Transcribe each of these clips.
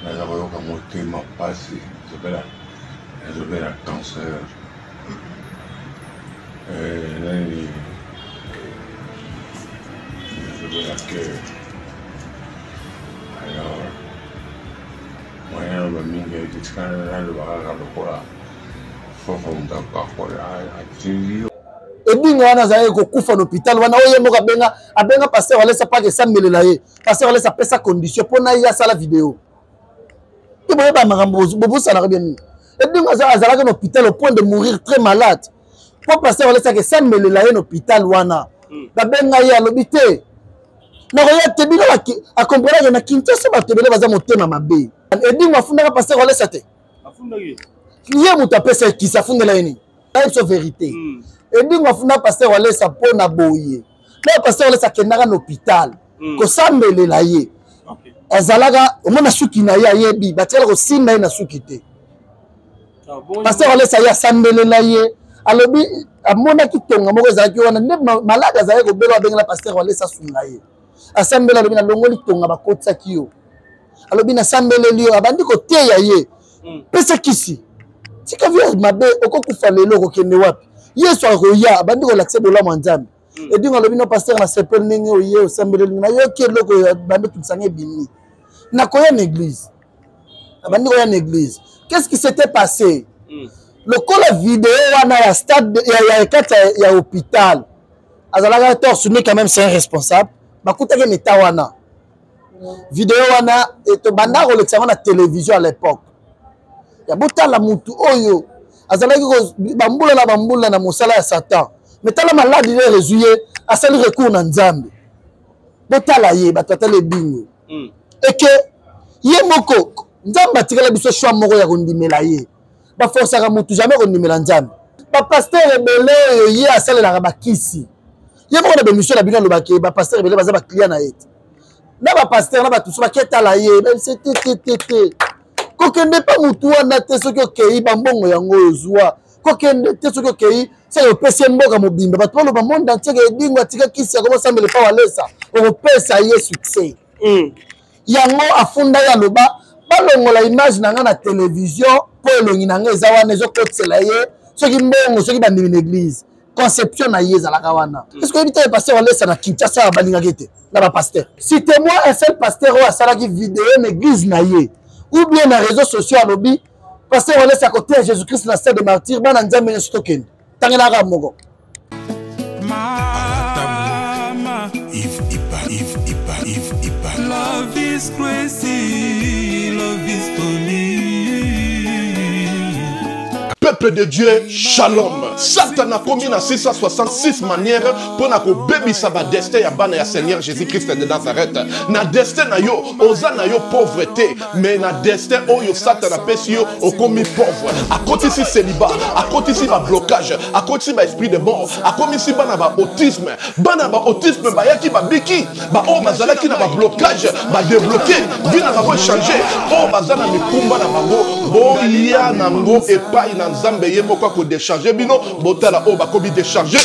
Naza koyoka motema pasi, nazobela cancer. Eh, nani nazobela cœur. Alors, moyen naloba mingi ete tika naloba kaka lokola fofo moto akola atindi yo. Edingo wana azalaki kokufa na hôpital wana oyo ye moko abenga abenga pasteur Walesa pake esambelela ye. Pasteur Walesa apesa condition mpo na ye asala video. Te boyeba makambo bobosanaka bien nini. Edingo azalaki na hôpital au point de mourir très malade. Mpo pasteur Walesa ake esambelela ye na hôpital wana. Babenga ye alobi te. Nakoya te bino akomprenake na Kinshasa bato ebele baza motema mabe. Edingo afundaka pasteur Walesa te. Ye moto apesa ye kisi afundela ye nini? Nayebi biso vérité. Edingo afunda pasteur Walesa mpo na boye. Na pasteur Walesa akendaka na hôpital kosambelela ye. Azalaka omona suki na ye ayebi batikala kosimba ye na suki te. Pasteur Walesa ye asambelela ye alobi amonaki tonga moko ezalaki wana nde malade azalaki kobela abengela pasteur Walesa asunga ye. Asambela alobi nalongoli tonga bakotisaki yo. Alobi nasambeleli yo abandi koteya ye. Pesa kisi. Tika vie mabe okokufa lelo okokende wapi? Yesu akoya abandi kolakisa bolamu ya Nzambe. Edingo alobi no pasteur na sepeli ndenge oye osambeleli nayoki eloko bandi otunisanga ebimi. Nakoya na église. Abandi koya na église. Qu'est-ce qui s'était passé? Lokola video wana ya stade ya kati ya hôpital azalaka torse nu quand même c'est un responsable. Bakutaki na état wana. Video wana tobanda kolekisa yango na télévision à l'époque. Ya botala mutu oyo azalaki bambula na bambula na mosala ya Satan. Mais tala malade ile rezwi ye, asali recours na Nzambe. Botala ye, bato atala Edingo. Eke ye moko Nzambe atikala biso choix moko ya kondimela ye. Baforsaka mutu jamais kondimela Nzambe. Ba pasteur ebele oyo ye asalelaka bakisi. Ye moko na bémission na bino alobaki ba pasteur ebele baza ba client na ye te. Na ba pasteur na bato so baketala ye, ba se te te te te. Kokende pa mutu wana te soki okei ba mbongo yango oyo zwa. Kokende te soki okei soki opesi ye mboka mobimba bato baloba monde entier ke Edingo atika kisi ya komosambela epa Walesa okopesa ye succès. Yango afunda ye aloba balongola image na nga na télévision po elongi na nga eza wana ezokotisela ye soki mbongo soki bandimi na église. Conception na ye ezalaka wana. Est-ce que oyebi te pasteur Walesa na Kinshasa balingaki te na ba pasteur? Citez-moi un seul pasteur oyo asalaki vidéo na église na ye ou bien na réseaux sociaux alobi pasteur Walesa akoteya Jésus-Christ na stade de martyr bana Nzambe nyonso tokende. Tangelaka moko. Mama, Yves Iba, Yves Iba, Yves Iba. Love is crazy, love is funny. Peuple de Dieu, shalom. Satan a commis na 666 manières pour na ko bebisa ba destin ya bana ya Seigneur Jésus-Christ de Nazareth. Na destin na yo, oza na yo pauvreté, mais na destin oyo Satan a pesi yo okomi pauvre. Akotisi célibat, akotisi ba blocage, akotisi ba esprit de mort, akomisi bana ba autisme. Bana ba autisme ba yaki ba biki, ba oyo bazalaki na ba blocage, ba débloqué, vie na bango changer. Oyo baza na mikumba na bango, boya nango epai na Nzambe ye moko ako décharger bino, botala oyo bakomi décharger.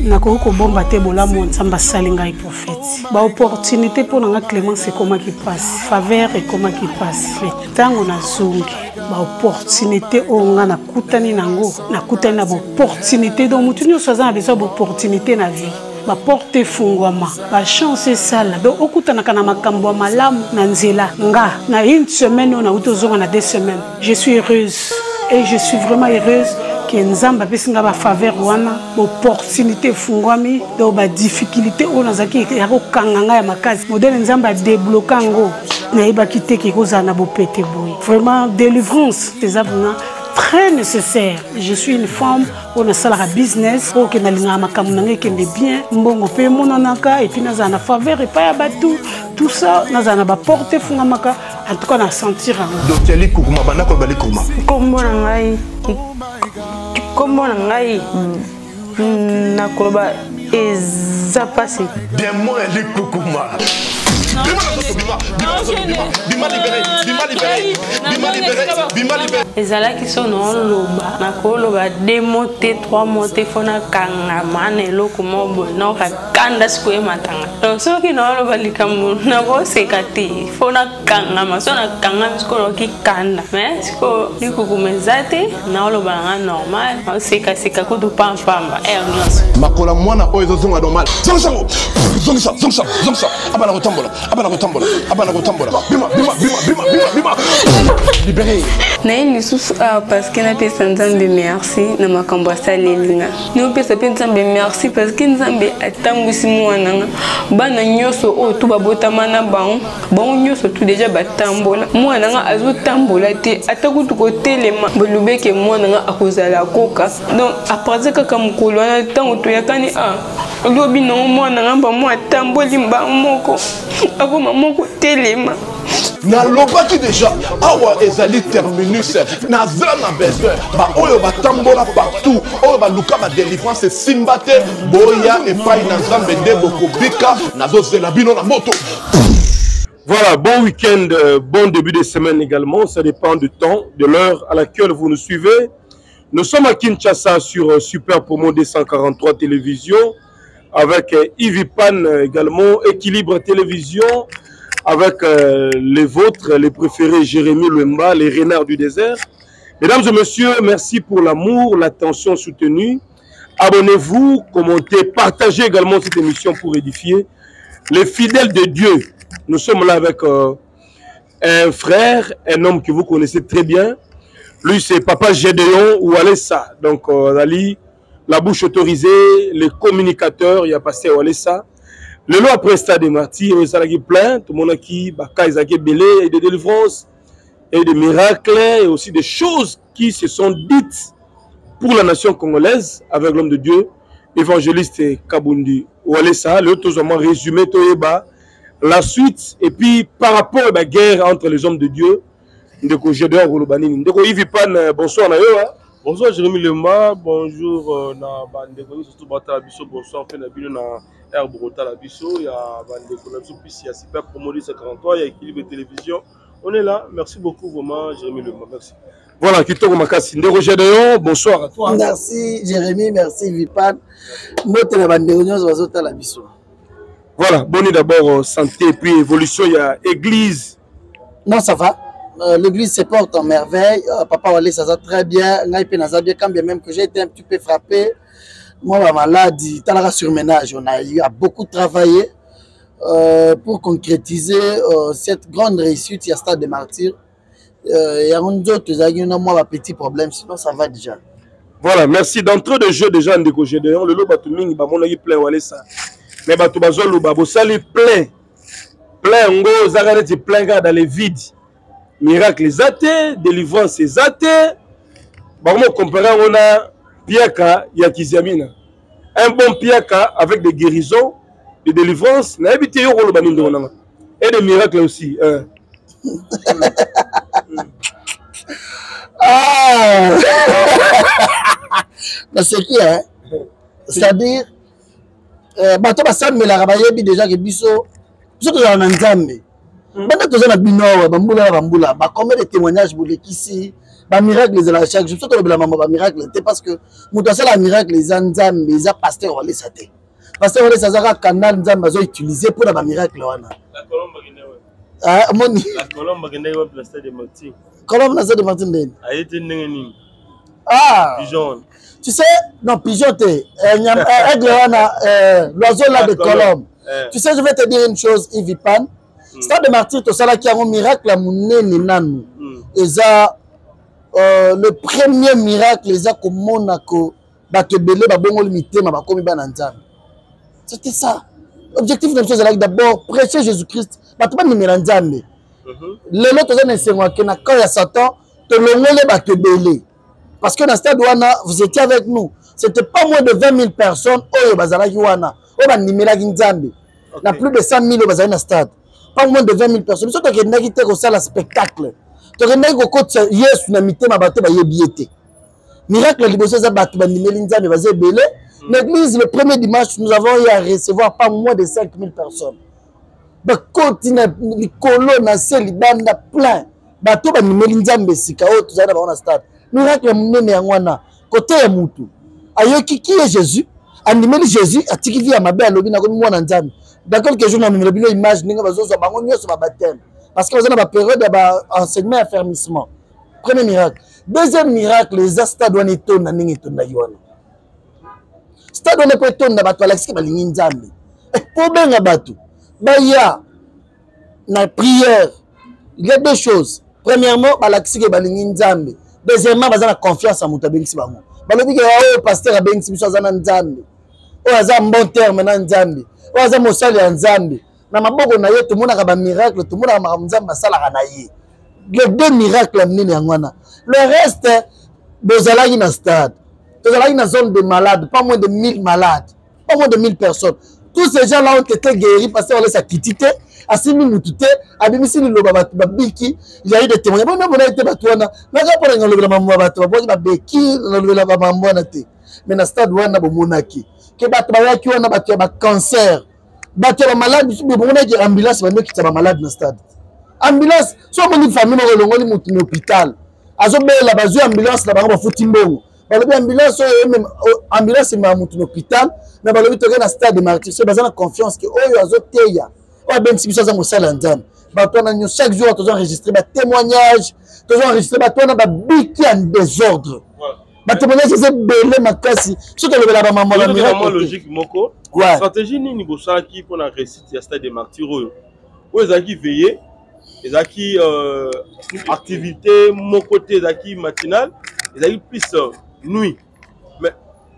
Nakoki kobomba te bolamu oyo Nzambe asali ngai prophète. Ba opportunité mpo na nga Clémence ekomaki mpasi, faveur ekomaki mpasi. Mais ntango nazongi ba opportunité oyo nga nakutani nango, nakutani na ba opportunité. Donc motu nyonso aza na besoin ya ba opportunité na vie. Ba porte efungwama, ba chance esala. Donc okutanaka na makambo ya malamu na nzela. Nga na une semaine oyo nauti ozonga na 2 semaines, je suis heureuse et je suis vraiment heureuse que Nzambe apesi nga ba faveur wana, ba opportunité efungwami. Donc ba difficulté oyo nazalaki ya kokanga nga ya makasi, modèle Nzambe a débloquer yango, nayebaki te ke ekozala na bopete boye. Vraiment délivrance eza vraiment très nécessaire. Je suis une femme oyo nasalaka business, oyo ke nalingaka makambo na ngai ekende bien, mbongo mpe emonanaka, et puis nazala na faveur epai ya bato, tout ça, nazala na ba porte efungamaka. En tout cas, na sentir yango. Docteur Likukuma, banda koloba Likukuma. Kombo na ngai, kombo na ngai, nakoloba eza pasi. Démon ya Likukuma. Bima na nzoto, bima, bima na nzoto, bima, bima libéré, bima libéré, bima libéré, bima libéré. Ezalaki so naoloba, nakoloba deux mots te, trois mots te, fo nakangama na eloko moko boye, naoka kanda sikoyo ematanga. Donc soki naoloba likambo nakoseka te, fo nakangama, so nakangami sikoyo naoki kanda. Mais sikoyo likukuma eza te, naoloba nanga normal, naosekaseka kutu pampamba heure nyonso. Makolo ya mwana oyo ezozonga normal. Zongisa yango, zongisa, zongisa, zongisa. Abana kotambola, abana kotambola, abana kotambola. Bima, bima, bima, bima, bima, bima. Libéré. Naye lisusu awa parceke napesa Nzambe merci na makambo asaleli nga. Naopesa mpe Nzambe merci parceke Nzambe atambwisi mwana nga. Bana nyonso oyo tu babotama na bango, bango nyonso tu deja batambola. Mwana nga azotambola te, ata kutu kotelema. Balobeke mwana nga akozala koka. Donc à partir kaka mokolo wana ntango toyakani a lobi nango mwana nga mba mwa atamboli mba moko akoma moko telema. Nalobaki deja awa ezali terminus, naza na besoin baoyo batambola partout, oyo baluka badelivrance esimba te, boya epai na Nzambe nde bokobika. Nazozela bino na moto. Voilà, bon week-end, bon début de semaine également. Ça dépend du temps, de l'heure à laquelle vous nous suivez. Nous sommes à Kinshasa sur Super Promo 243 Télévision, avec Yves Pan également, Équilibre Télévision, avec les vôtres, les préférés Jérémy Lemba, les renards du désert. Mesdames et messieurs, merci pour l'amour, l'attention soutenue. Abonnez-vous, commentez, partagez également cette émission pour édifier les fidèles de Dieu. Nous sommes là avec un frère, un homme que vous connaissez très bien. Lui, c'est Papa Gédéon Walesa. Donc, Ali, la bouche autorisée, les communicateurs, il y a Pasteur Walesa. Le lot après Stade des Martyrs, il y a plein, tout le monde qui, Baka, Isaac Belé, il y a des délivrances, il y a des miracles, et aussi des choses qui se sont dites pour la nation congolaise avec l'homme de Dieu, évangéliste Kabundi Walesa. Le tout simplement résumé, Toyeba, la suite, et puis par rapport à la guerre entre les hommes de Dieu, Ndeko Gédéon Rolobanini. Ndeko Yves Pan, bonsoir na yo, hein. Bonsoir Jérémy Lemba, bonjour na ba ndeko nyonso surtout batala biso, bonsoir pe na bino na Air Brota la biso, ya ba ndeko na biso plus ya Super Promo 243, ya Équilibre Télévision. On est là, merci beaucoup vraiment Jérémy Lemba, merci. Voilà, Kitoko Makasi. Ndeko Gédéon, bonsoir à toi. Merci Jérémy, merci Vipan. Mbote na ba ndeko nyonso bazotala biso. Voilà, bonne d'abord santé et puis évolution, il y a église. Non, ça va. L'église se porte en merveille. Papa Walesa, ça va très bien. Ngai pe naza bien, quand bien même que j'ai été un petit peu frappé. Moi, ma maladie, t'as la surménage. On a eu à beaucoup travailler pour concrétiser cette grande réussite. Il y a Stade des Martyrs. Il y a un autre, il y a un moi, un petit problème, sinon ça va déjà. Voilà, merci. D'entrée de jeu, déjà, Ndeko Gédéon, le lot Mingi, bah, mon ami plein, Walesa. Mais bah, tout bazo, le babo, ça lui plein. Plein, ngo, zagare, tu plein, gars, dans les vides. Miracle, les athées, délivrance, les athées. Bah, on compare, on a Piaka, Yakiziamina. Un bon Piaka avec des guérisons, des délivrances. Na habité, yo, rolo, ba, nindo, on a. Et des miracles aussi. Hein. Ah! Mais c'est qui, hein? C'est-à-dire, bato basammelaka bayebi déjà que biso, biso tozala na Nzambe. Banda toza na bino awa, bambula na bambula, ba combien de témoignages bolekisi, ba miracle ezalaka chaque jour. Biso tolobela mama ba miracle te parce que moto asala miracle eza Nzambe, eza pasteur Walesa te. Pasteur Walesa azalaka canal Nzambe azo utiliser mpona ba miracle wana. La colombe akendaki wapi? Ah, moni. La colombe akendaki wapi na stade de Martyrs? Colombe na stade de Martyrs ndeni? Aye te ndenge nini? Ah. Pigeon. Tu sais, non, pigeon te. Aigle wana, l'oiseau là de colombe. Tu sais, je vais te dire une chose, Yves Pan. Stade de Martyrs, tosalaki yango miracle ya monene nanu. Eza le premier miracle eza komona ko bato ebele babongoli mitema bakomi bana Nzambe. C'était ça. Objectif na biso ezalaki d'abord prêcher Jésus-Christ, bato bandimela Nzambe. Lelo toza na esengo ya ke na camp ya Satan tolongoli bato ebele. Parce que dans stade wana, vous étiez avec nous. C'était pas moins de 20 000 personnes oyo bazalaki wana, oyo bandimelaki Nzambe. Na plus de 100 000 oyo bazalaki na stade. Pas moins de 20 000 personnes. Biso tokendaki te kosala spectacle. Tokendaki kokotisa Yesu na mitema bato bayebi ye te. Miracle liboso eza bato bandimeli Nzambe baza ebele. L'église, le premier dimanche, nous avons eu à recevoir pas moins de 5 000 personnes. Bakoti na likolo na se libanda plein. Bato bandimeli Nzambe sika oyo tozali na bango na stade. Miracle ya monene yango wana, koteya mutu ayoki qui est Jésus, andimeli Jésus, atiki vie ya mabe, alobi nakomi mwana Nzambe. Dans quelques jours namemela bino image ndenge bazozwa bango nyonso ba baptême, parce que baza na ba période ya ba enseignement ya affermissement. Premier miracle. Deuxième miracle eza stade wana etonda ndenge etondaki wana. Stade wana mpo etonda, bato balakisiki balingi Nzambe. Mpo obenga bato baya na prière, il y a deux choses. Premièrement, balakisi ke balingi Nzambe. Deuxièmement, baza na confiance ya moto abengisi bango. Balobi ke oyo pasteur abengisi biso aza na Nzambe, oyo aza bon terme na Nzambe, oyo aza mosali ya Nzambe. Na maboko na ye tomonaka bamiracle, tomonaka makambo Nzambe asalaka na ye. Les deux miracles ya minene yango wana. Le reste, bozalaki na stade, tozalaki na zone de malade, pas moins de 1000 malades, pas moins de 1000 personnes. Tous ces gens-là ont été guéris parce que walesa kiti te, asimbi mutu te, abimisi liloba, bato babiki. Il y a eu des témoignages. Bona bona ete bato wana naka mpona nalobela mambo ya bato babwaki babeki, nalobela bamambo wana te. Mais na stade wana bomonaki ke bato bayaki wana, bato ya bacancer, bato ya bamalade. Bomonaki ambulance bandokitisa bamalade na stade. Ambulance, so omoni famille moko elongoli motu na hôpital azobela, bazwi ambulance na bango, bafuti mbongo, balobi ambulance oyo, ambulance emema motu na hôpital, mais balobi toke na stade de martyr. So baza na confiance ke oyo azoteya, oyo abengisi biso, aza mosala ya Nzambe. Bato wana nyonso, chaque jour tozo enregistre batémoignage, tozo enregistre bato wana babiki en désordre. Batémoignage eza ebele makasi soki tolobela bamambo ya miracle. Logique moko, stratégie nini bosalaki mpona réussite ya stade de martyr oyo oyo ezalaki veillé, ezalaki activité moko te, ezalaki matinale, ezalaki plus nuit, mais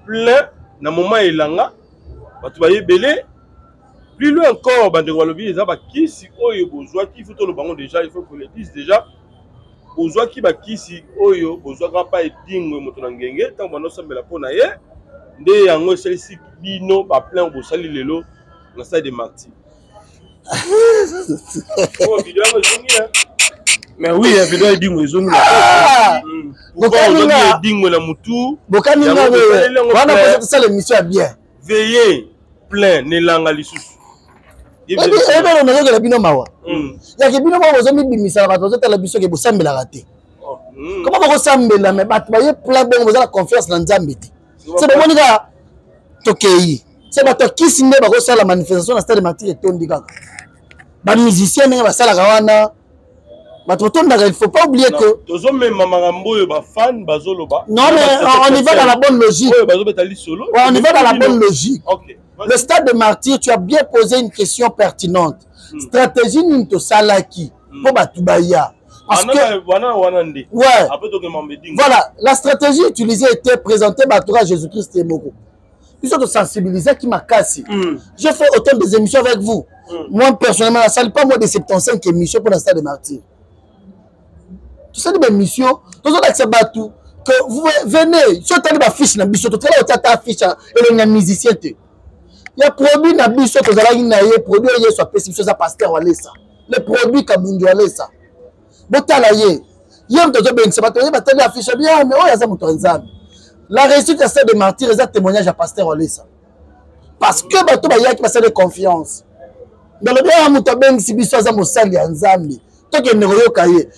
plein na moment elanga, bato baye ebele? Plus loin encore, bandeko balobi eza bakisi oyo bozwaki. Il faut toloba bango déjà, il faut qu'on le dise déjà, bozwaki bakisi oyo bozwaka pa Edingwe, moto na ngenge, ntango bandosambela mpo na ye, nde yango esalisi bino baplein bosali lelo na stade de martyr. Oh, video yango ezongi. Mais oui, video Edingwe ezongi. Edingwe na mutu. Bokaninga wana posa tosala émission ya bien. Veillé plein nelanga lisusu. Ebele nazokela bino mawa yake bino moko bozomibimisaka, bato bazotala biso ke bosambelaka te. Koma bokosambela, mais bato baye plein bongo, boza na confiance na Nzambe te. Se bomoni kaka tokei, se bato ya kisi nde bakosala manifestation na stade martyr, etondi kaka bamusicien ndenge basalaka wana, bato batondaka. Il faut pas oublier que tozomema makambo oyo bafan bazoloba. Non, mais on y va dans la bonne logique. Oyo bazobeta lisolo. Ouais, on y va dans la bonne logique. Okay. Le stade de martyr, tu as bien posé une question pertinente. Stratégie nini tosalaki mpo bato baya? Parce que wana wana nde. Ouais. Voilà, la stratégie utilisée était présentée bato à Jésus-Christ moko. Biso tosensibilisaki makasi. J'ai fait autant des émissions avec vous. Moi personnellement, nasali pas moins de 75 émissions pour la stade de martyr. Tosali baémission, tozolakisa bato que vous venez. So otali bafiche na biso, totala otia ata affiche elongi ya musicien te, ya produit na biso tozalaki na ye. Produit oyo Yesu apesi biso eza pasteur Walesa, le produit Kabungi Walesa. Botala ye, ye moto azobengisa bato ye, batali affiche bien, mais oyo aza moto ya Nzambe. La réussite ya stade de martyr eza témoignage ya pasteur Walesa, parce que bato bayaki basali confiance, balobi awa moto abengisi biso aza mosali ya Nzambe, tokende koyoka ye.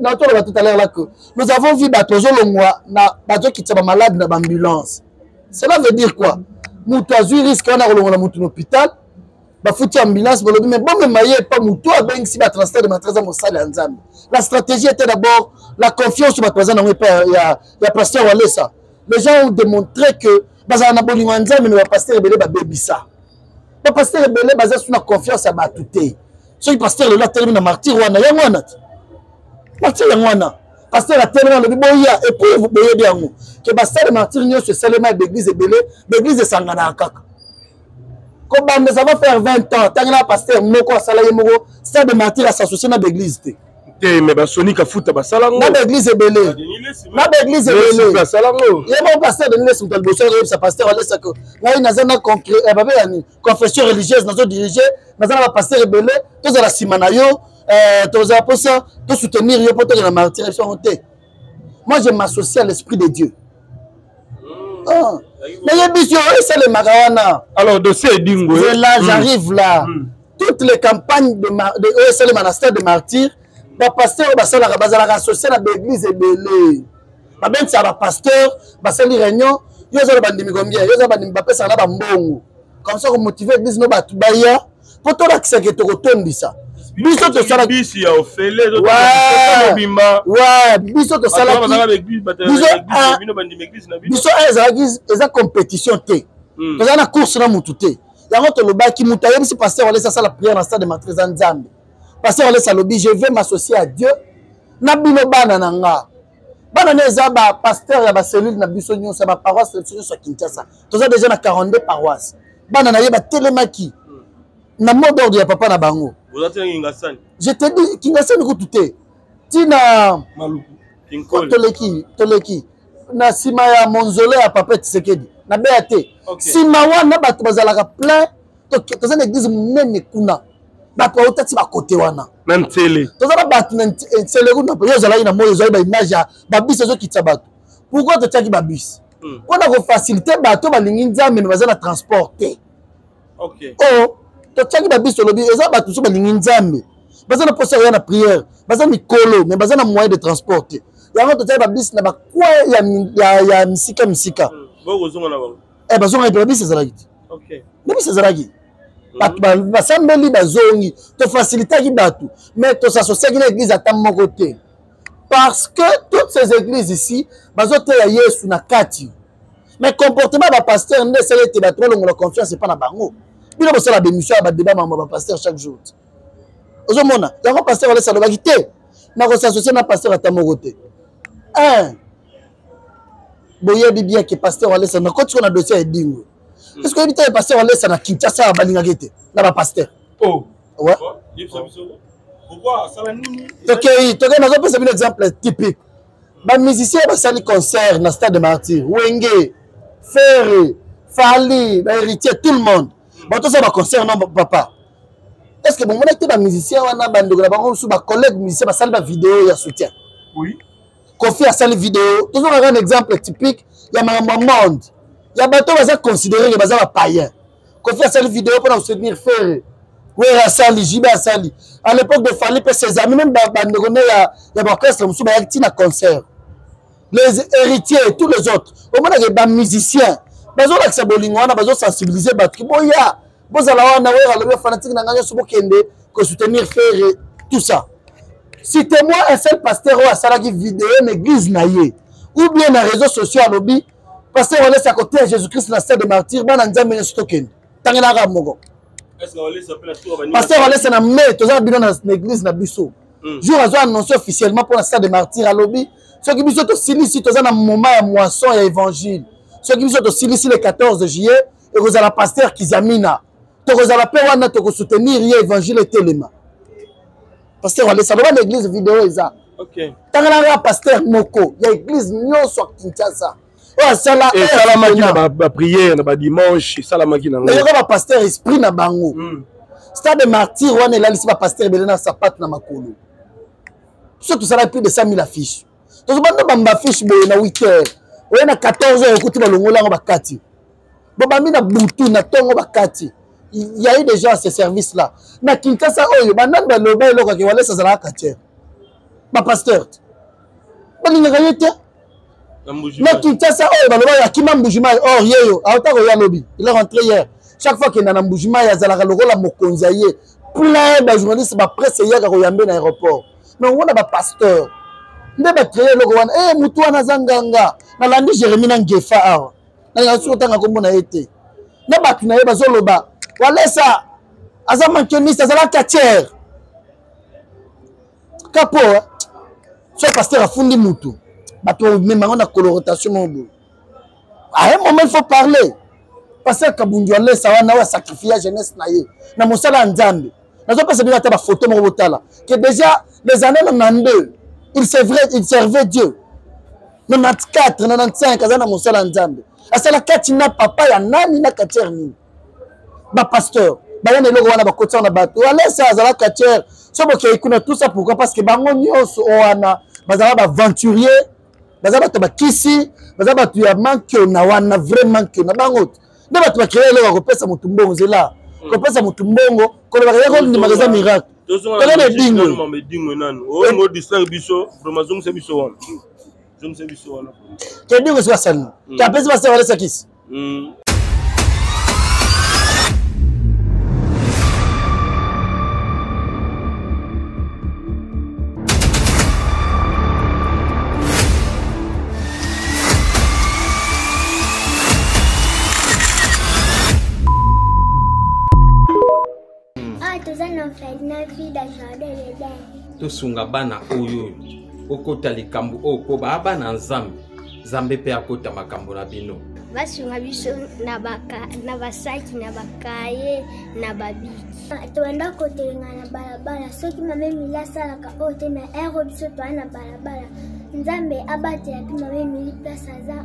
Natoloba tout à l'heure là que nous avons vu bato bazolongwa na bazokitisa bamalade na baambulance. Cela veut dire quoi? Moto azwi risque wana kolongola moto na hôpital, bafuti ambulance, balobi mais bomema ye epa moto abengisi batransfert de matrice, mosali ya Nzambe. La stratégie était d'abord la confiance bato baza nango epa ya pasteur Walesa. Les gens ont démontré que bazala na bolingo ya Nzambe. Mais bapasteur ebele babebisa, bapasteur ebele baza su na confiance ya bato te. Soki pasteur lelo atelemi na martyr wana, yango wana te, martyr yango wana, pasteur atelemi, alobi boya. Et puis boyebi yango ke basale martyr nyonso esalema ya baeglise ebele, baeglise esanganaka kaka kobanda. Ça va faire 20 ans, ntango na pasteur moko asala ye moko stade de martyr, asassocie na baeglise te. Te, mais basoni Kafuta basala ngo na baeglise ebele, na baeglise ebele. Basala ngo. Ye moko pasteur Denis Lesi, moto ya liboso akoyebisa pasteur alesaka ngai naza na babe ya nini, confession religieuse, nazo dirige, naza na bapasteur ebele, tozala nsima na yo, tozala mposa tosoutenir yo mpo tokende na martyr. Biso yango te. Moi, je m'associe à l'esprit de Dieu. Ah. Nayebi yo esalemaka wana. Alors, dossier Edingwe. Là, j'arrive là. Toutes les campagnes de oyo esalema na stade de martyr. Bapasteur oyo basalaka, bazalaka associe na baeglise ebele. Babengisaka bapasteur, basali réunion. Yo oza na bandimi combien? Yo oza bandimi, bapesaka na bambongo comme ça komotive église no bato baya mpo tolakisaka tokotondisa. Biso tosalaki ya ofele. Biso tosalaki, biso ezalaki, eza compétition te. Tozali na course na mutu te. Yango tolobaki, moto ayebisi pasteur Walesa asala prière na stade de Martyrs eza Nzambe. Pasteur Walesa alobi: "Je vais m'associer à Dieu na bino bana na nga." Bana ne eza bapasteur ya bacellule na biso nyonso, ya baparoisse na biso nyonso ya Kinshasa. Toza déjà na 42 paroisse. Bana na ye batelemaki na mot d'ordre ya papa na bango. Je te dis, Kingasani kutu te, ntina toleki, toleki na nsima ya monzole ya papa Tshisekedi na beya te. Nsima wana bato bazalaka plein. Toza na église monene kuna, bato bauta ti bakote wana. Na Nsele. Toza na bato na Nsele kuna. Yo ozalaki na moi, ozwaki baimage ya babus ezokitisa bato. Pourquoi totiaki babus? Mpona kofacilite bato balingi Nzambe me baza na transport te. O totiaki babus, tolobi eza bato mosusu balingi Nzambe, baza na mposa koya na prière, baza mikolo mais baza na moyen de transport te. Yango totiaki babus na bacoin ya misika misika. Bazongaki mpe, babus ezalaki te, babus ezalaki, bato basambeli, bazongi. Tofacilitaki bato, mais tosasosiaki na église ata moko te, parce que toutes ces églises ici bazoteya Yesu na kati, mais comportement ya bapasteur nde esali ete bato balongola confiance epa na bango. Bino bosala bémission ya badébat, mambo ya bapasteur chaque jour ozomona yango. Pasteur Walesa alobaki te, nakosassocie na pasteur ata moko te. Un, boyebi bien ke pasteur Walesa, nakoti ko na dossier ya Edingo. Est ce que oyebi te, pasteur Walesa na Kinshasa balingaki te na bapasteur? Oh. Ouais. Tokei, tokei, nazopesa bino exemple typique. Bamusicien basali concert na stade de Martyr, Wenge, Ferre, Fally, bahéritier, tout le monde batosala baconcert. Non papa, est ce que bomonaki te bamusicien wana, bandeko na bango mosusu, bacollègue musicien basali bavideo ya soutien? Oui. Kofi asali video. Tozongaka un exemple typique ya makambo ya monde ya bato baza considéré ke baza bapayen. Kofi asali video mpona kosoutenir Ferre, Wera asali, JB asali. À l'époque de Fally mpe ses amis, même bandeko nde ya baorchestre mosusu bayaki ntina concert, les héritiers, tous les autres. Omonaka bamusicien bazolakisa bolingo wana, bazosensibilize bato ki boya, bozala wana. Wera alobi: "Fanatique na ngai nyonso, bokende kosoutenir Ferre." Tout ça, citez-moi un seul pasteur oyo asalaki video na église na ye ou bien na réseaux sociaux, alobi: "Pasteur Walesa akoteya Jésus Christ na stade de Martyr, bana Nzambe nyonso tokende." Tangelaka moko pasteur Walesa na mai, toza na bino na église na biso. Jour azo annonce officiellement mpona stade de Martyr, alobi: "Soki biso tosilisi, toza na moment ya moisson ya évangile, soki biso tosilisi le 14 juillet, ekozala pasteur Kizamina, tokozala mpe wana, tokosoutenir ye, évangile etelema." Pasteur Walesa aloba na église, video eza. Tangalanga pasteur moko ya église nyonso ya Kinshasa oyo asala. Esalamaki na baprière na badimanche, esalamaki nango. Eyoka bapasteur, esprit na bango. Stade de Martyr wana elalisi bapasteur ebele na sapate na makolo. Biso tosalaki plus de 100 000 affiche. Tozobanda bamba affiche boye na 8 heures, oye na 14 heures okuti balongoli yango, bakati. Bobambi na butu, na ntongo bakati. Il y a eu déjà ce service là na Kinshasa oyo. Banani baloba eloko ake Walesa azalaka quartier? Bapasteur balingaka ye te na Kinshasa oyo baloba akima Mbujimai. Or yeyo auta koya lobi, il est rentré hier. Chaque fois akenda na Mbujimai, azalaka lokola mokonzi ya ye, plein bajournaliste, bapresse eyaka koyambe na aéroport. Mais omona bapasteur nde bacreye eloko wana. E mutu wana aza nganga. Nalandi Jérémi na Ngefa awa, nalinga soki otanga nkombo na ye te, na bato na ye bazoloba Walesa aza mankeniste, azala quartier kapo. So pasteur afundi mutu, bato memango na coloration moko boye. À un moment, il faut parler. Pasteur Kabundu Alesa wana oyo asacrifia jeunesse na ye na mosala ya Nzambe. Nazopesa bino ata bafoto moko, botala que déjà les années 92, il servait, il servait Dieu. 94, 95, aza na mosala ya Nzambe. Asala kati na papa ya nani, na quartier nini? Bapasteur baya na eloko wana, bakotisa na bato Alesa azala quartier. So bokei kuna, tout ça pourquoi? Parce que bango nyonso wana bazala baaventurier, baza bato bakisi, baza bato ya mankiona wana, vrai mankiona. Bango nde bato bakrea eloko ya kopesa motu mbongo. Nzela kopesa motu mbongo, kolobaka ye kondimaka eza miracle. Tozonga edingwe edingwe nanu oyo ngo distraire biso vraiment zongisa biso wana zongisa biso wana ke edingwe soki asali ke apesi pasteur walesa kisi. Awa toza na orphelinat Vida Jardin d'Eden. Tosunga bana oyo oyo okota likambo oyo mpo baa bana Nzambe, Nzambe mpe akota makambo na bino. Basunga biso na basaki na bakaye na babiki. Tobanda kotelenga na balabala soki mama Emilie asalaka oyo te na ero biso toa na balabala. Nzambe abatela mpe mama Emilie place aza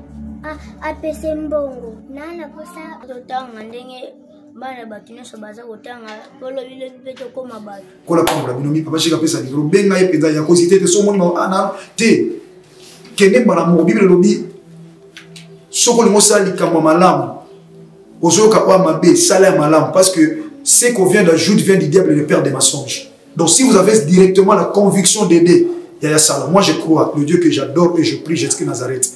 apese mbongo. Naa na posa totanga ndenge bana bato nyonso baza kotanga mpo lobilobi mpe tokóma bato. Kola pambola bino mi papa shika pesa likolo benga ye mpenza ya kozite te so omoni ana te kende mbala moko. Biblia elobi soki olingi osala likambo ya malamu ozoyoka oyo mabe, sala ya malamu, parce que ce qu'on vient d'ajoute vient du diable, le père des mensonges. Donc si vous avez directement la conviction d'aider yaya sala, moi je crois le Dieu que j'adore et je prie, Jésus Nazareth,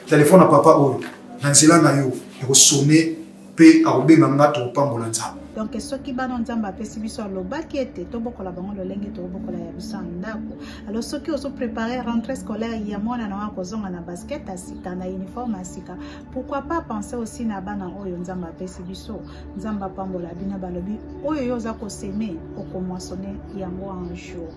téléphone à papa oyo na nzela na yo ekosone mpe akobenga nga, tokopambola Nzambe. Donc soki bana Nzambe apesi biso, alobaki ete tobokola bango lolenge tokobokola ya biso ya ndako. Alors soki ozoprépare rentrée scolaire ya mwana na yo akozonga na basket ya sika, na uniforme ya sika, pourquoi pas penser aussi na bana oyo Nzambe apesi biso? Nzambe apambola bino. Balobi oyo yo oza kosemer, okomoissonner yango un jour.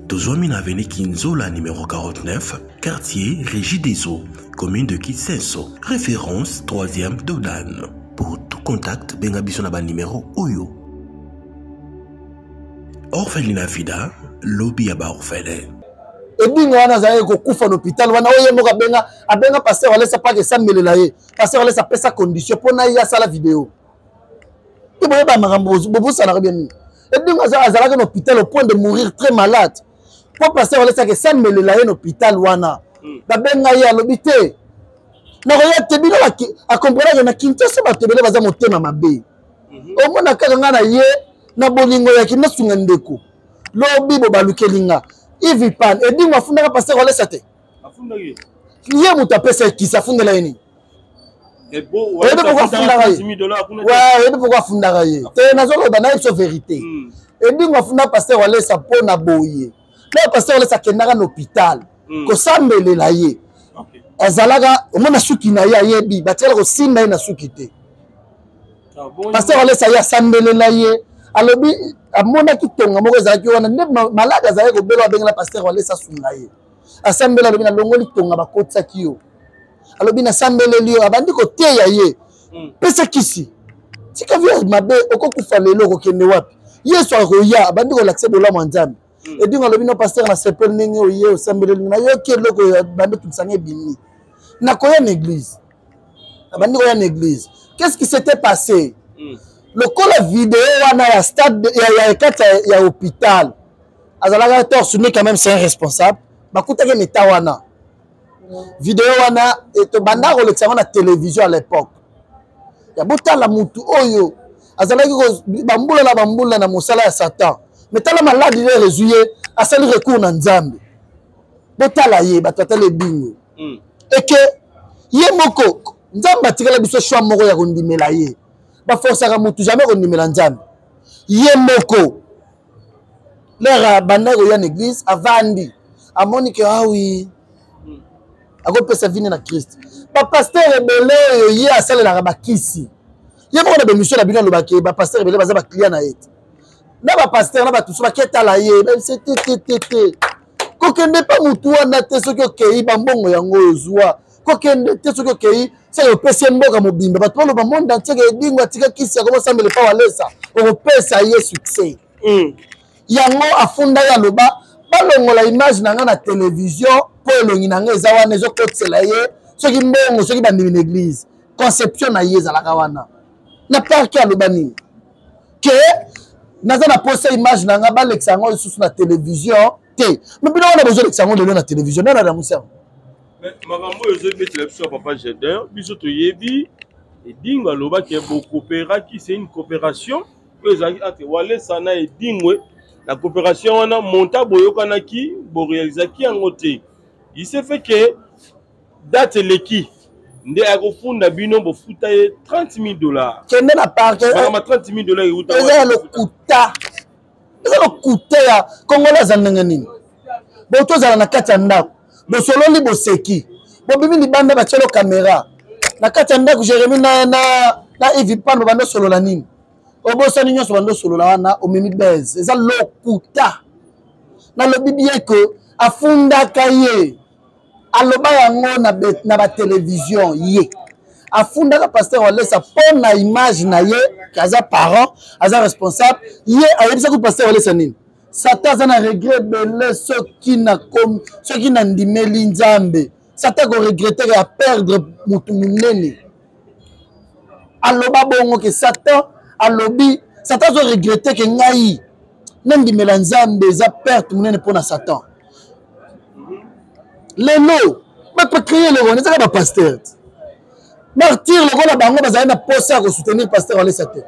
Tozwami na avenue Kinzola numéro 49, quartier Régie des Eaux, commune de Kisenso, référence 3e Dodan. Pour tout contact, benga biso na ba numéro oyo. Orphelinat Vida, lobby ya ba orphelin. Edingo wana azalaki kokufa na hôpital wana oyo ye moko abenga abenga pasteur Walesa pake esambelela ye. Pasteur Walesa apesa condition mpo na ye asala video mpe boyeba makambo bobosanaka bien nini. Edingo azalaki na hôpital au point de mourir, très malade, mpo pasteur Walesa ake esambelela ye na hôpital wana. Babenga ye, alobi te, nakoya te. Bino akomprenake na Kinshasa bato ebele baza motema mabe. Omona kaka ngai na ye na bolingo yaki nasunga ndeko, lobi bo balukeli nga Ivi Pan. Edingo afundaka pasteur Walesa te, ye moto apesa ekisi, afundela ye nini? Oyebi pourquoi afundaka ye? Oyebi pourquoi afundaka ye te? Nazoloba nayebi biso vérité. Edingo afunda pasteur Walesa mpo na boye na pasteur Walesa akendaka na hôpital kosambelela ye, azalaka omona suki na ye, ayebi batikala kosimba ye na suki te. Pasteur Walesa ye asambelela ye, alobi amonaki tonga moko ezalaki wana nde malade azalaki kobela, abengela pasteur Walesa asunga ye, asambela, alobi nalongoli tonga bakotisaki yo, alobi nasambeleli yo, abandi koteya ye, pesa kisi, tika vie mabe, okokufa lelo, okokende wapi? Yesu akoya. Abandi kolakisa bolamu ya Nzambe. Edingo alobi no pasteur, na sepeli ndenge oye osambeleli, nayoki eloko bandi otunisanga ebimi, nakoya na église. Abandi koya na église. Qu'est-ce qui s'était passé? Lokola video wana ya stade ya kati ya hôpital, azalaka torse nu quand même, c'est un responsable, bakutaki na état wana. Video wana tobanda kolekisa yango na télévision à l'époque ya botala mutu oyo azalaki bambula na bambula na mosala ya Satan, mais tala maladi lere ezwi ye, asali recours na Nzambe. Botala ye, bato atala Edingo eke ye moko Nzambe atikala biso choix moko ya kondimela ye. Baforsaka motu jamais kondimela Nzambe. Ye moko lere abandaki koya na église, avandi, amoni ke awi akopesa vine na Christ. Bapasteur ebele oyo ye asalelaka bakisi, ye moko na bemission na bino alobaki bapasteur ebele baza baclient na ye te, na bapasteur na bato mosusu baketala ye, bayebise te te te te, kokende mpa motu wana te, soki okei bambongo yango oyo ozwa, kokende te, soki okei soki opesi ye mboka mobimba, bato baloba monde entier ke Edingo atika kisi, akomosambela epa Walesa, okopesa ye succès. Yango afunda ye, aloba balongola image na ngai na télévision mpo elongi na ngai eza wana, ezokotisela ye soki mbongo, soki bandimi na église. Conception na ye ezalaka wana na parke. Aloba nini? Ke naza na posa image na ngai balekisa yango lisusu na télévision te. Me bino wana bozolekisa yango lelo na télévision, nani alamusi yango? Makambo oyo ezobetela biso ya papa Gedeon, biso toyebi Edingo alobaki bokooperaki, c'est une coopération oyo ezalaki entre Walesa na Edingwe. Na coopération wana monta boyokanaki, borealizaki yango te. Il s'est fait que date eleki nde akofunda bino bofuta ye 30 000 dollars. Kende na parke. Makambo 30 000 dollars euta. Eza ya lokuta. Eza lokuta ya Congolais aza ndenge nini? Bo tozala na kati ya ndako. Bosololi boseki. Bobimi libanda batielo kamera. Na kati ya ndako Jérémie na na na Yves Pando bando solola nini? Obosani nyonso bando solola wana omemi buzz. Eza lokuta. Nalobi bien que afundaka ye. Aloba yango na, na ba télévision ye. Afundaka pasteur Walesa mpo na image na ye, aza parent, aza responsable. Ye ayebisaki pasteur Walesa nini? Satan aza na regret ebele soki na komi, soki na ndimeli Nzambe. Satan ko regretter ya perdre mutu munene. Aloba bongo ke Satan alobi, Satan azo regretter ke ngai na ndimela Nzambe eza perte munene mpo na Satan. Lelo bato créer eloko wana ezaka ba pasteur martyr lokola bango bazali na posa ya kosoutenir pasteur Walesa te,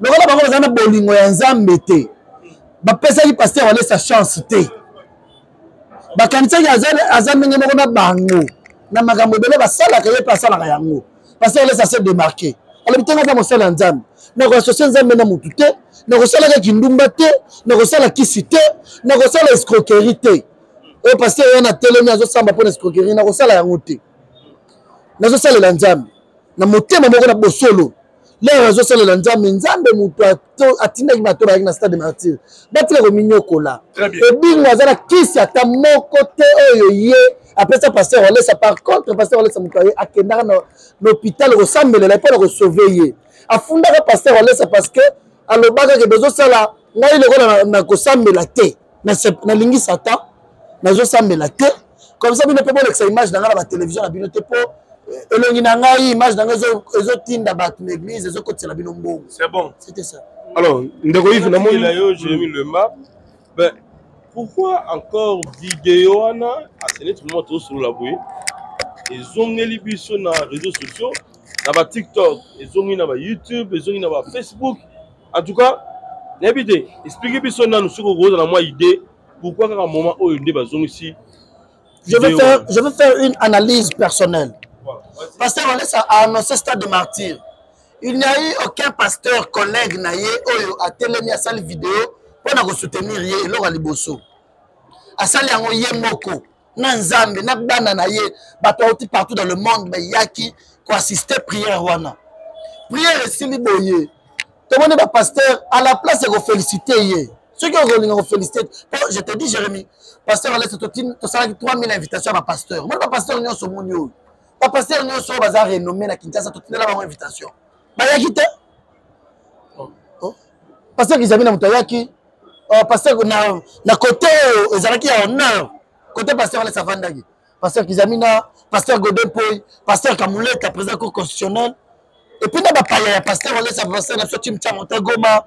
lokola bango bazali na bolingo ya Nzambe te, bapesaki pasteur Walesa chance te, bakanisaki aza ndenge moko na bango na makambo ebele basalaka, ye mpe asalaka yango. Pasteur Walesa se démarquer, alobi te nga aza mosali ya Nzambe, nakoasocie Nzambe na motu te, nakosalaka kindumba te, nakosala kisi te, nakosala escroquerie te. Oyo pasteur wana atelemi azosamba mpo na escroquerie, nakosala yango te, nazosalela Nzambe na motema moko na bosolo. Lere azosalela Nzambe, Nzambe moto atindaki bato bayaki na stade de martyr batika kominyokola. Ebingo aza na kisi ata moko te oyo ye apesa pasteur Walesa. Par contre pasteur Walesa moto aye akendaka na hôpital kosambelela mpo na kosauve ye. Afundaka pasteur Walesa parce que alobaka ke bozosala ngai lokola na kosambela te, nalingi Satan, nazosambela te comme ça bino mpe bolekisa image na ngai na batelevizio na bino te, mpo elongi na ngai, image na ngai ezotinda bato na église, ezokotisela bino mbongo. C'est bon, c'était ça. Alors ndeko Yves, namoni yo Jérémie Lemba, ben pourquoi encore vidéo wana asene tout le monde tosolola boye ezongeli biso na réseaux sociaux, na ba TikTok, ezongi na ba YouTube, ezongi na ba Facebook. En tout cas nayebi te, explique biso nanu soki okozala na mwa idée pourquoi kaka moment oyo nde bazongisi. Je veux faire une analyse personnelle. Pasteur Walesa a annoncé stade de martyr. Il n'y a eu aucun pasteur collègue na ye oyo atelemi asali vidéo mpo na kosoutenir ye. Eloko ya liboso asali yango ye moko na Nzambe na bana na ye. Bato auti partout dans le monde bayaki koassiste prière wana. Prière esili boye, tomoni bapasteur à la place ya kofélicite ye, soki okolinga kofélicite po je te dis Jérémie, pasteur Walesa tosalaki 3000 invitation ya bapasteur. Omoni bapasteur nyonso, omoni oyo bapasteur nyonso oyo baza renommé na Kinshasa, totindela bango invitation, bayaki te. Pasteur Kizami na moto ayaki, pasteur na côté oyo ezalaki ya honneur, côté pasteur Walesa avandaki, pasteur Kizamina, pasteur Godin Poi, pasteur Kamuleta, président cour constitutionnelle, et puis na bapaya ya pasteur Walesa, pasteur na biso Tim Tiango Tagoma,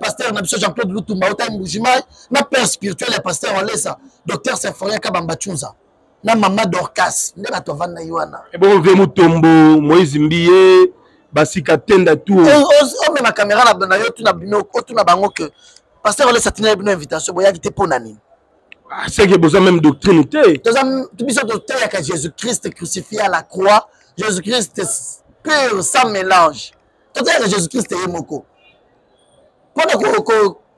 pasteur na biso Jean-Claude Lutumba ota Mbujimai, na père spirituel ya pasteur Walesa, docteur Symphorien Kabamba Tchunza, na mama Dorcas, nde bato avanda ye wana. Ebongo Vie Mutombo, Moïse Mbiye, basika tenda tout. Omema caméra na yo, tuna bino, otuna bango que pasteur Walesa atinaki bino invitation, boyaki te mpo na nini? Ah, c'est que boza même doctrine te. Toza biso toteyaka Jésus-Christ crucifié à la croix, Jésus-Christ pur sans mélange. Toteyaka Jésus-Christ ye moko. Mpona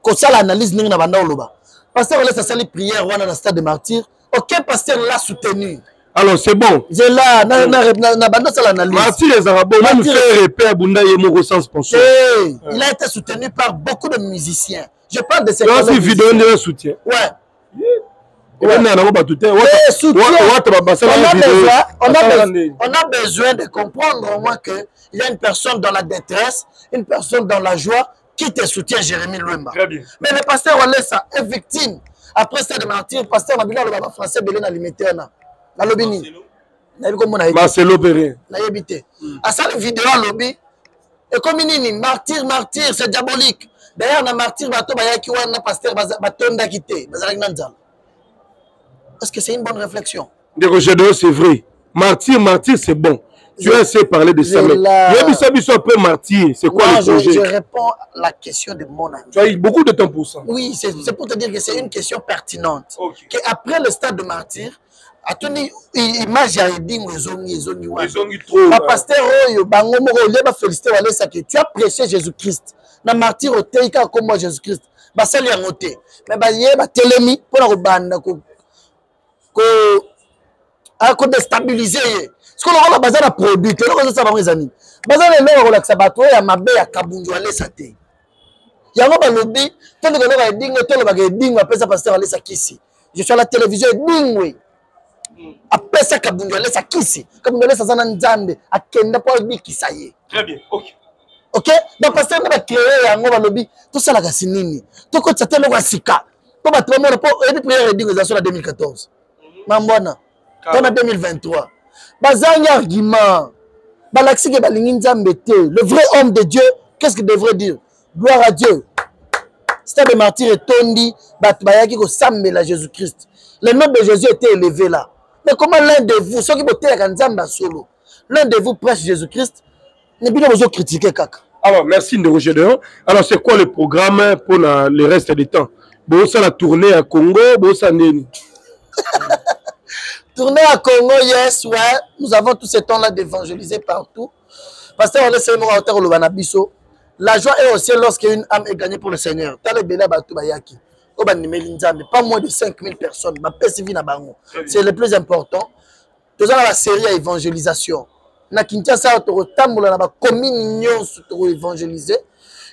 kosala analyse ndenge na banda oloba, pasteur Walesa asali prière wana na stade de martyr, aucun pasteur l'a soutenu. Alors c'est bon. Zela na na na na banda sala analyse. Martyr ezalaka bon, même frère et père Bunda ye moko sans sponsor. Hey, il a été soutenu par beaucoup de musiciens. Je parle de ces collègues. Vidéo nde soutien. Ouais. On a besoin de comprendre au moins que il y a une personne dans la détresse, une personne dans la joie qui te soutient, Jérémie Luemba. Très bien. Mais le pasteur Walesa est victime. Après ça de martyr, pasteur Nabila le baba français belé na limité na. Na lobini. Nayebi komona ye. Marcelo Perrin. Nayebi te. Asali vidéo alobi ekomi nini martyr, martyr c'est diabolique. D'ailleurs na martyr bato bayaki wana pasteur batondaki te, bazalaki na nzala. Est-ce que c'est une bonne réflexion? Ndeko Gédéon, c'est vrai. Martyr, martyr, c'est bon. Tu as assez parlé de ça, mais yebisa biso après martyr, c'est quoi non, le projet? Je réponds à la question de mon ami. Tu as eu beaucoup de temps pour ça. Oui, c'est pour te dire que c'est une question pertinente. Okay. Que après le stade de martyr, atuni image ya edingo ezongi ezongi wana bapasteur oyo bango moko olie bafélicité walesaki tu as prêché jésus christ na martyr oteyi kaka nkombo ya jésus christ basali yango te me baye batelemi mpo na kobanda ko akodestabilize ye sikoyo lokola baza na produit te eloko ezosala bango eza nini baza na eloko kolakisa bato oyo ya mabe ya kabundu alesa te yango balobi toluka eloko ya edingwe tolobaka edingwe apesa pasteur alesa kisi je suis à la télévision edingwe apesa kabundu alesa kisi kabundu alesa aza na nzambe akenda mpo abikisa ye Très bien, ok. Ok, bapasteur nde bacree yango balobi tosalaka si nini tokotisa te eloko ya sika mpo bato bamona mpo oyebi prière edingo eza so na 2014 mambo wana to na 2023 bazangi argument balakisi ke balingi nzambe te. Le vrai homme de Dieu, qu'est ce qu'il devrait dire? Gloire à Dieu, stade de martyr etondi, bato bayaki kosambela Jésus Christ, le nom de Jésus était élevé là. Mais comment l'un de vous, soki boteyaka nzambe ya solo, l'un de vous prêche Jésus Christ, mais bino bozo critiquer kaka? Alors, merci Ndeko Gédéon. Alors, c'est quoi le programme pour le reste du temps? Bosa la tournée à Congo, bosa nini? Tournée à Congo, yes, ouais. Nous avons tout ce temps-là d'évangéliser partout. Pasteur, on est moko auteur oloba na biso. La joie est au ciel lorsque une âme est gagnée pour le Seigneur. Tala ebele bato bayaki. Oyo bandimeli Nzambe, pas moins de 5000 personnes. Bapesi vie na bango. C'est le plus important. Toza na ba série ya évangélisation. Na Kinshasa, tokotambola na ba commune nyonso, tokoévangéliser.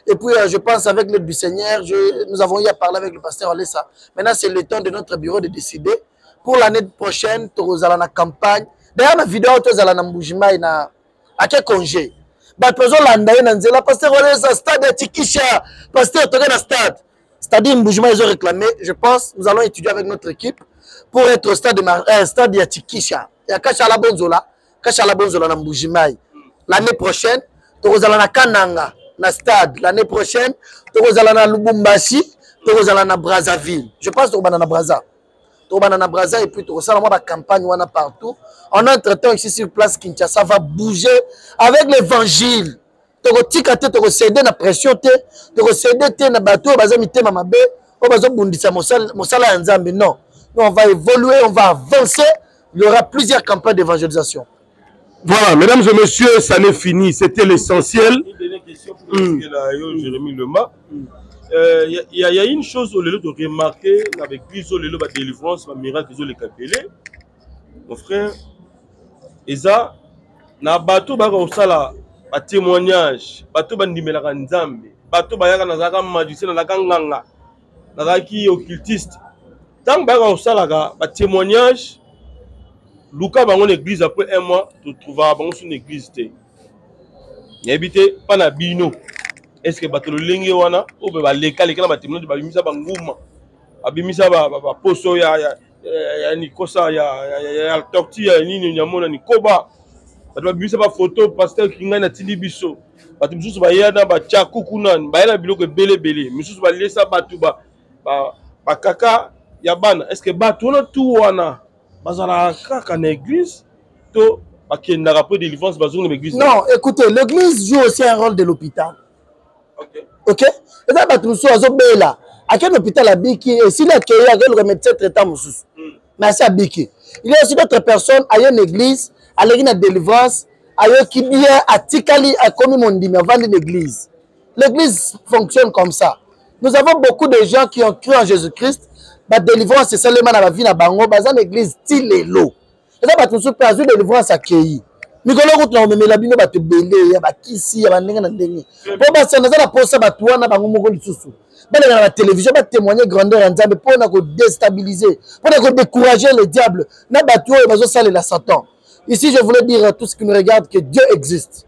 Et puis, je pense avec l'aide du Seigneur, nous avons eu à parler avec le pasteur Alessa. Maintenant, c'est le temps de notre bureau de décider. Pour l'année prochaine, tozala na campagne. D'ailleurs, na vidéo, tozala na Mbujimayi, na ake congé. Bato bazolanda ye na nzela, pasteur Walesa, stade ya Tikisha, pasteur toke na stade. C'est-à-dire, Mbujimayi, ils ont réclamé, je pense, nous allons étudier avec notre équipe pour être au stade, de Mar stade ya Tikisha. Ya Kashala Bonzola, Kashala Bonzola na Mbujimayi. L'année prochaine, tokozala na Kananga, na stade. L'année prochaine, tokozala na Lubumbashi, tokozala na Brazzaville. Je pense tokobanda na Brazza. Tokobanda na Brazza et puis tokosala mwa ba campagne wana partout. En entre-temps, ici sur place, Kinshasa va bouger avec l'évangile. Tokotika te, tokocede na pression te, tokocede te na bato oyo baza mitema mabe, oyo bazobundisa mosala ya Nzambe. Non, nous on va évoluer, on va avancer. Il y aura plusieurs campagnes d'évangélisation. Voilà, mesdames et messieurs, ça n'est fini. C'était l'essentiel. Une dernière question pour là, yo, Jérémy Lema. Y a une chose au lelo de remarquer avec l'église au lelo, ba délivrance, ba miracle, ils ont les capelés. Mon frère, eza na bato baka kosala ba témoignage, bato bandimelaka Nzambe, bato bayaka nazalaka magicien, nazalaka nganga, nazalaki occultiste. Ntango bayaka kosalaka ba témoignage, luka bango na église après un mois, totrouvaka bango sur église te. Nayebi te mpa na bino, est-ce que bato lolenge wana oyo mpe baleka-leka na ba témoignage, babimisa banguma, babimisa baposo ya nikosa ya tortue ya nini nyamona nikoba, bato babimisa ba photo pasteur Kingai natindi biso, bato mosusu baya na batyaku kuna, baya na biloko ebele ebele, misusu balesa bato bakaka ya bana. Est-ce que bato wana tu wana bazalaka kaka na église to bakendaka po délivrance bazongi na église? Non, écoutez, l'église joue aussi un rôle de l'hôpital. Ok. Ok? Eza bato mosusu azobela, akende hôpital abiki, esili akei akeluka médecin traitant mosusu. Mais asi abiki. Il y a aussi d'autres personnes aye na église, aleki na délivrance, ayoki bien, atikali, akomi mondimi, avandi na église. L'église fonctionne comme ça. Nous avons beaucoup de gens qui ont cru en Jésus-Christ, ba délivrance esalema na ba vie na bango, baza na église ti lelo. Eza bato mosusu mpe azwi délivrance akei. Mikolo kutu na komemela bino bato ebele ya bakisi ya bandenge na ndenge. Po basala naza na posa bato wana bango moko lisusu. Baleka na ba télévision ba témoigner grandeur ya Nzambe mpo na ko déstabiliser, mpo na ko décourager le diable na bato oyo bazosalela Satan. Ici, je voulais dire à tous qui nous regardent que Dieu existe.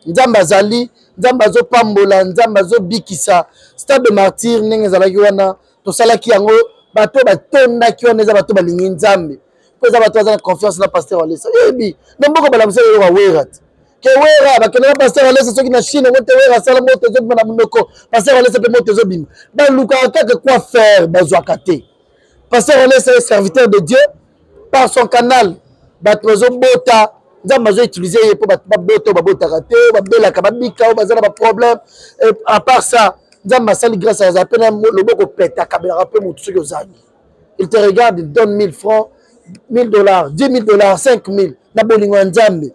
Nzambe azali, Nzambe azopambola, Nzambe azobikisa. Stade de martyr ndenge ezalaki wana, tosalaki yango, bato batondaki wana eza bato balingi Nzambe. Po eza bato baza na confiance na pasteur Walesa. Yebi, na mboka balakisa yo ba wera te. Ke wera, bakende na pasteur Walesa soki na Chine, moto wera asala moto ezobima na monoko, pasteur Walesa pe moto ezobima. Balukaka kaka quoi faire, bazwaka te. Pasteur Walesa est serviteur de Dieu par son canal. Bato bazobota, Nzambe azo utiliser ye mpo bato babota oyo babotaka te, oyo babelaka babika, oyo baza na baproblème. À part ça, Nzambe asali grâce, azala mpe na loboko pete, akabelaka mpe motu soki ozangi. Il te regarde, il donne 1000 francs, 1000 dollars, 10 000 dollars, 5 000 na bolingo ya Nzambe.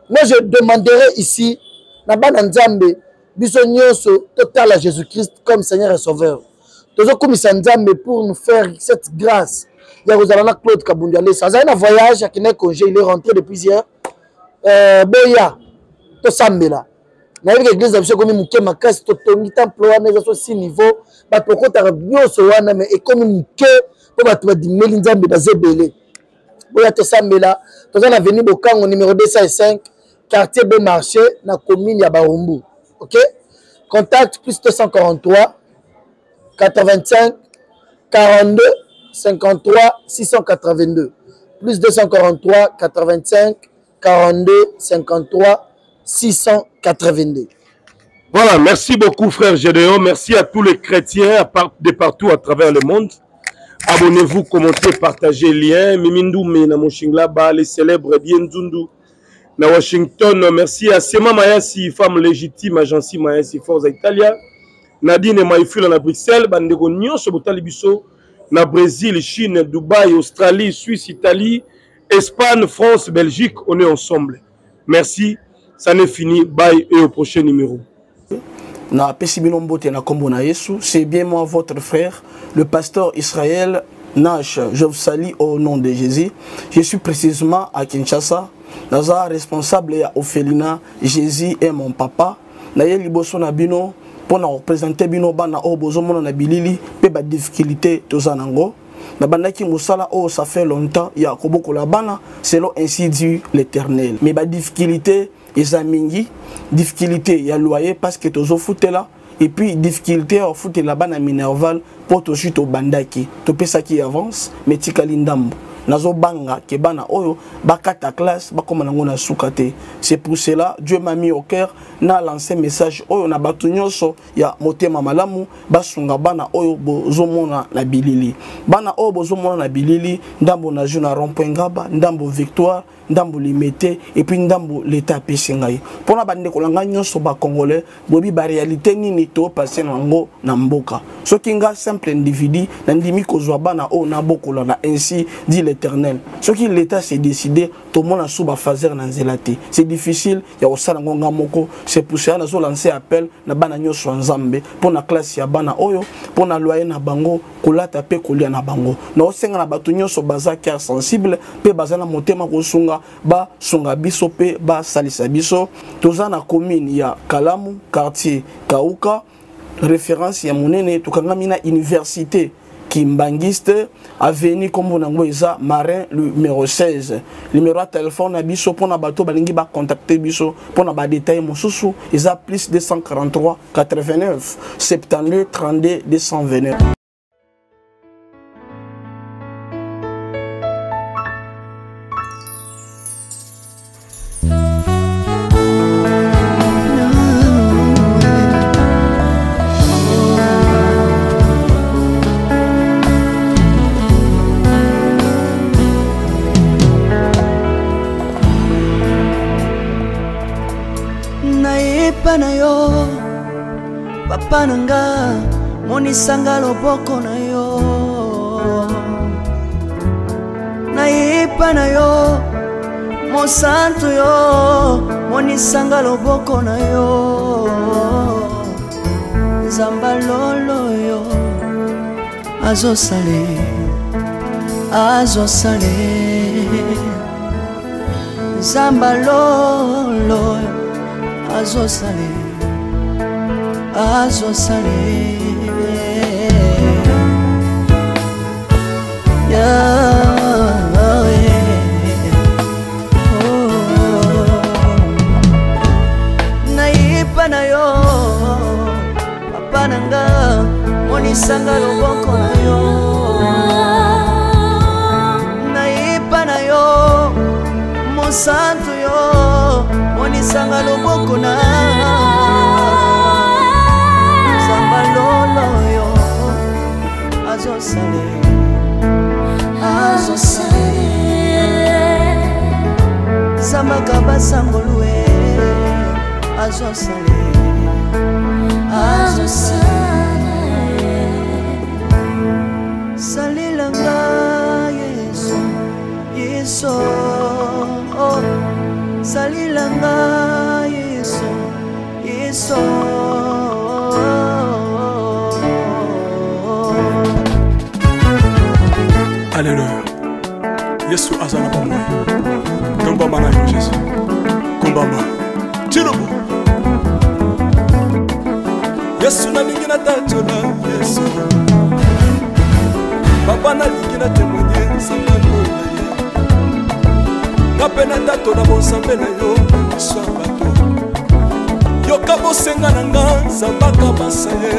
Moi je demanderai ici na bana Nzambe, biso nyonso totala Jésus-Christ comme Seigneur et Sauveur. Tozokumisa Nzambe pour nous faire cette grâce ya kozala na Claude Kabundi Alesa. Azali na voyage, akendaki congé, il est rentré depuis hier. Boya tosambela. Nayebi ke église na biso ekomi moke makasi, totongi temple wana eza so 6 niveau, bato bakotaka nyonso wana, mais ekomi moke mpo bato badimeli Nzambe baza ebele. Boya tosambela, toza na avenue Bokango numéro 205, quartier Beau Marché na commune ya Barumbu. OK? Contact plus 243 85 42 53 682. Plus 243 85 42 53 682. Voilà, merci beaucoup frère Gédéon, merci à tous les chrétiens de partout à travers le monde. Abonnez-vous, commentez, partagez lien. Mimindou Mena Moshinglaba, les célèbres Bienzundu na Washington. Merci à Sema Mayasi, femme légitime, agence Mayasi Forza Italia. Nadine Maïfula na Bruxelles, bandeko nyonso botali biso na Brésil, Chine, Dubaï, Australie, Suisse, Italie, Espagne, France, Belgique, on est ensemble. Merci, ça n'est fini. Bye et au prochain numéro. Na pesi bino mbote na kombo na Yesu, c'est bien moi votre frère, le pasteur Israël Nash. Je vous salue au nom de Jésus. Je suis précisément à Kinshasa. Naza responsable ya orphelinat Jésus est mon papa. Na ye liboso na bino pour na représenter bino bana oyo bozomona na bilili pe ba difficulté toza nango. Nabandaki mosala oyo ça fait longtemps ya kobokola bana selon ainsi dit l'Éternel. Mais ba difficulté eza mingi, difficulté ya loyer parce que tozofutela, et puis difficulté ya kofutela bana minerval po tozwi tobandaki topesaki avance mais tikali ndambo. Nazobanga ke bana oyo bakata classe bakoma nango na suka te. C'est pour cela Dieu m'a mis au cœur na lancer message oyo na bato nyonso ya motema malamu basunga bana oyo bozomona na bilili. Bana oyo bozomona na bilili, ndambo na jeu na rond-point Ngaba, ndambo Victoire, ndambo Limete, et puis ndambo l'État apesi ngai. Mpona bandeko na ngai nyonso ba Congolais, boyebi ba réalité nini to passer nango na mboka. Soki nga simple individu nandimi kozwa bana oyo nabokola na ainsi dit l'Éternel. Soki l'État s'est décidé, tomona sous ba phaser na nzela te. C'est difficile ya kosala ngo nga moko. C'est pour cela nazo lancer appel na bana nyonso ya Nzambe mpona classe ya bana oyo, mpona loyer na bango, kolata pe kolia na bango. Naosenga na bato nyonso baza cœur sensible pe baza na motema kosunga, basunga biso pe basalisa biso. Toza na commune ya Kalamu, quartier Kauka, référence ya monene, tokangami na université Kimbanguiste, avenue kombo nango eza Marin numéro 16. Numéro ya téléphone na biso pona bato balingi ba contacter biso pona ba détails mosusu eza plus 243 89 72 32 229. Nayepa na yo papa na nga, monisanga loboko na yo. Nayepa na yo mosantu yo, monisanga loboko na yo. Nzamba lolo yo azosale, azosale. Nzamba lolo azosale, azosale. Nayepa na yo papa na nga, monisanga loboko na yo. Nayepa na yo mosantu yo, monisanga loboko na Nzamba lolo yo azosale, azosale. Nzamba grâce ngolu e azosale azosala salela nga yesu yesu oh. salela nga yesu yesu Alléluia. Yesu aza na bomoi. Tombama na yo Jésus. Kumbama. Tilobo. Yesu nalingi natatola Yesu. Papa nalingi na témoigner nzambe alola ye. Nga mpe natatola bonzambe na yo na miso ya bato. Yoka bosenga na nga nzambe akabasa ye.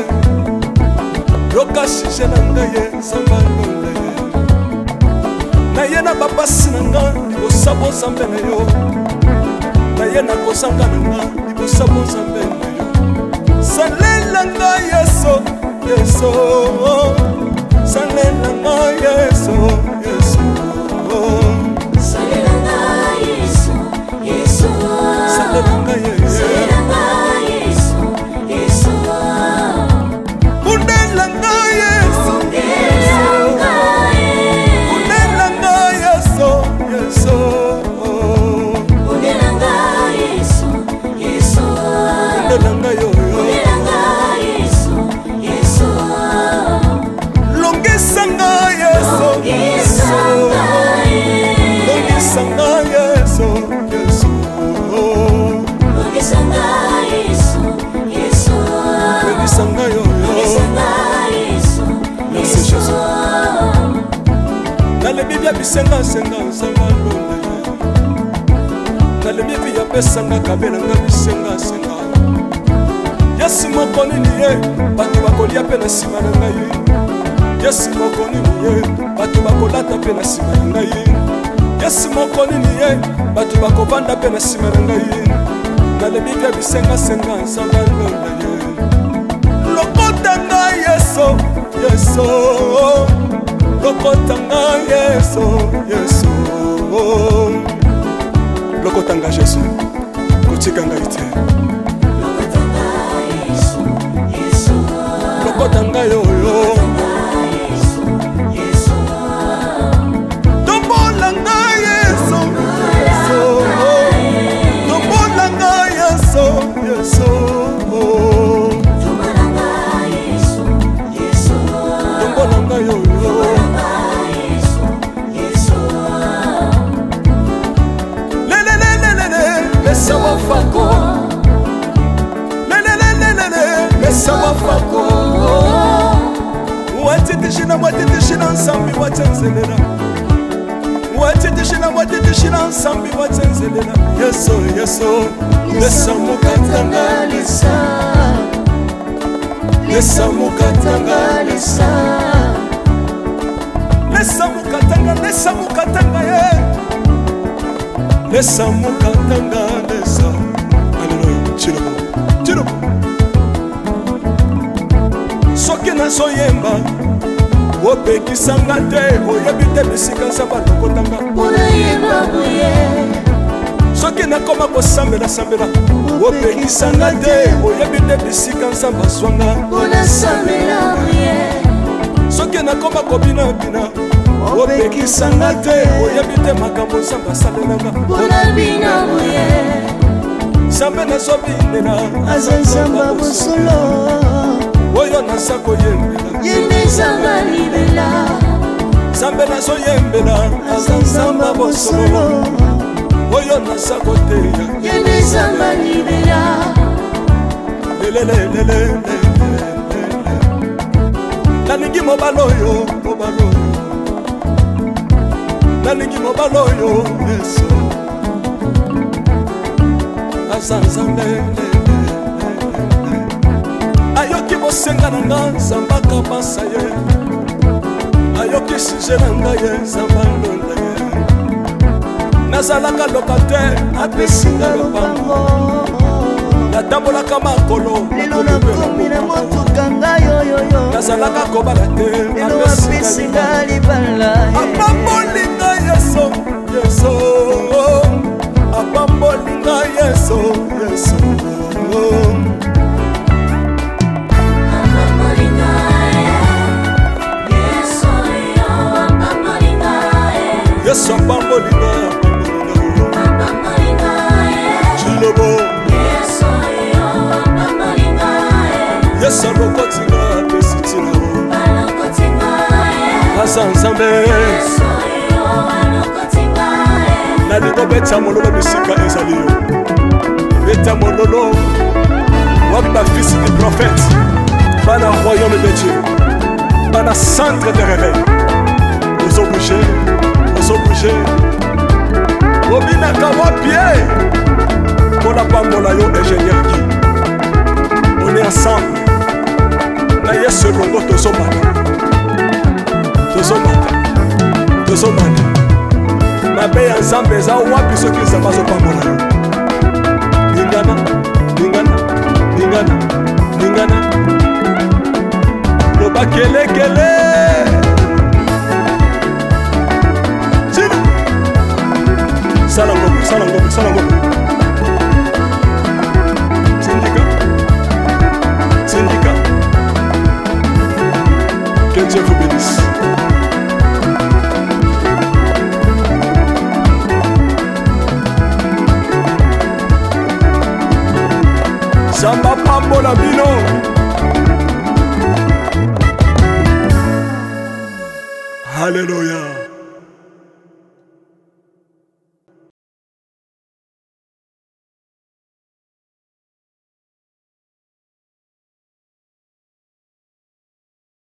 Yoka sujet na ngai ye nzambe alola ye. Naye na bapasi na nga libosa bonzambe na yo. Naye na kozanga na nga libosa bonzambe na yo. Salela nga Yesu, Yesu. Salela nga Yesu, Yesu. Salela nga Yesu, Yesu. Salela nga Yesu. Salela nga Yesu, Yesu. Bundela nga Yesu. Bundela nga Yesu. Bundela nga Yesu, Yesu. Bundela nga Yesu, Yesu. Bundela nga yo, yo. Bundela nga Yesu, Yesu. Longisa nga Yesu. Longisa nga Yesu. Longisa nga Yesu, Yesu. Longisa nga Yesu, Yesu. Longisa nga yo, yo. Longisa nga Yesu, Merci Yesu. Jésus. Nalebi bia bisengasenga nzambe alonda ye. Nalebi mpi apesanga kabelanga bisengasenga. Yesu moko nini ye bato bakolia mpe na nsima na ngai. Yesu moko nini ye bato bakolata mpe na nsima na ngai. Yesu moko nini ye bato bakovanda mpe na nsima na ngai. Nalebi bia bisengasenga nzambe alonda ye. Lokota ngai Yesu, Yesu. Lokota ngai Yesu, Yesu. Lokota ngai Jésus, kotika ngai te. Yesu, Yesu. Lokota ngai oyo. Yesu, Yesu. Tombola ngai Yesu, Yesu. Tombola ngai Yesu, Yesu. Tombola nga Yesu, Yesu. Tombola ngai oyo. Tombola nga Yesu, Yesu. Lelelelelele, lesa wafako. Lelelelelele, lesa wafako. Watitishina, watitishina nsambi watsenzelela. Watitishina, watitishina nsambi watsenzelela. Yesu, Yesu, lesa mukatanga lesa lesa mukatanga lesa lesa mukatanga lesa mukatanga ye lesa mukatanga lesa. Aleluya. Chilobo, chilobo. Soki nazoyemba opekisanga te, oyebi te bisika nzambe alokotanga. Mpona yeba boye. Soki nakoma kosambela-sambela opekisanga te, oyebi te bisika nzambe azwanga. Mpona sambela boye. Soki nakoma kobinabina opekisanga te, oyebi te makambo nzambe asalelanga. Mpona bina boye. Nzambe nazobinela aza nzambe bosolo oyo naza koyembela. Ye nde nzambe libela. Nzambe nazoyembela aza nzambe bosolo oyo naza koteya. Ye nde nzambe libela. Lelelelelele, nalingi mobali oyo, mobali oyo, nalingi mobali oyo Yesu aza nzambe. Ayoki bosenga na nga nzambe akabasa ye, ayoki sujet na ngai ye nzambe alonda ye. Nazalaka locataire apesi nga lopango, natambolaka makolo lelo nakomi na motuka ngai oyoyo. Nazalaka kobala te lelo apesi nga libala. Apamboli ngai Yesu, Yesu apamboli. Yesu apamboli nga, apamboli nga. Chilobo. Yesu alokoti nga, apesi ntina. Aza Nzambe. Nalingo beta mololo bisika ezali yo. Beta mololo. Wapi ba fils du prophète? Bana royaume de Dieu. Bana centre de réveil. Ozo bouger, ozo bouger. Obinaka wapi ye? Mpo pambola yo ingénieur Guy. On est ensemble. Na Yesu elongo tozomata. Tozomata. Tozomata. Mabe ya Nzambe eza wapi soki Nzambe azopambola yo? Lingana, lingana, lingana, lingana. Loba kelekele. Tina. Sala ngombe, sala ngombe, sala ngombe. Sindika. Sindika. Que Dieu vous bénisse. Nzambe apambola bino. Alléluia.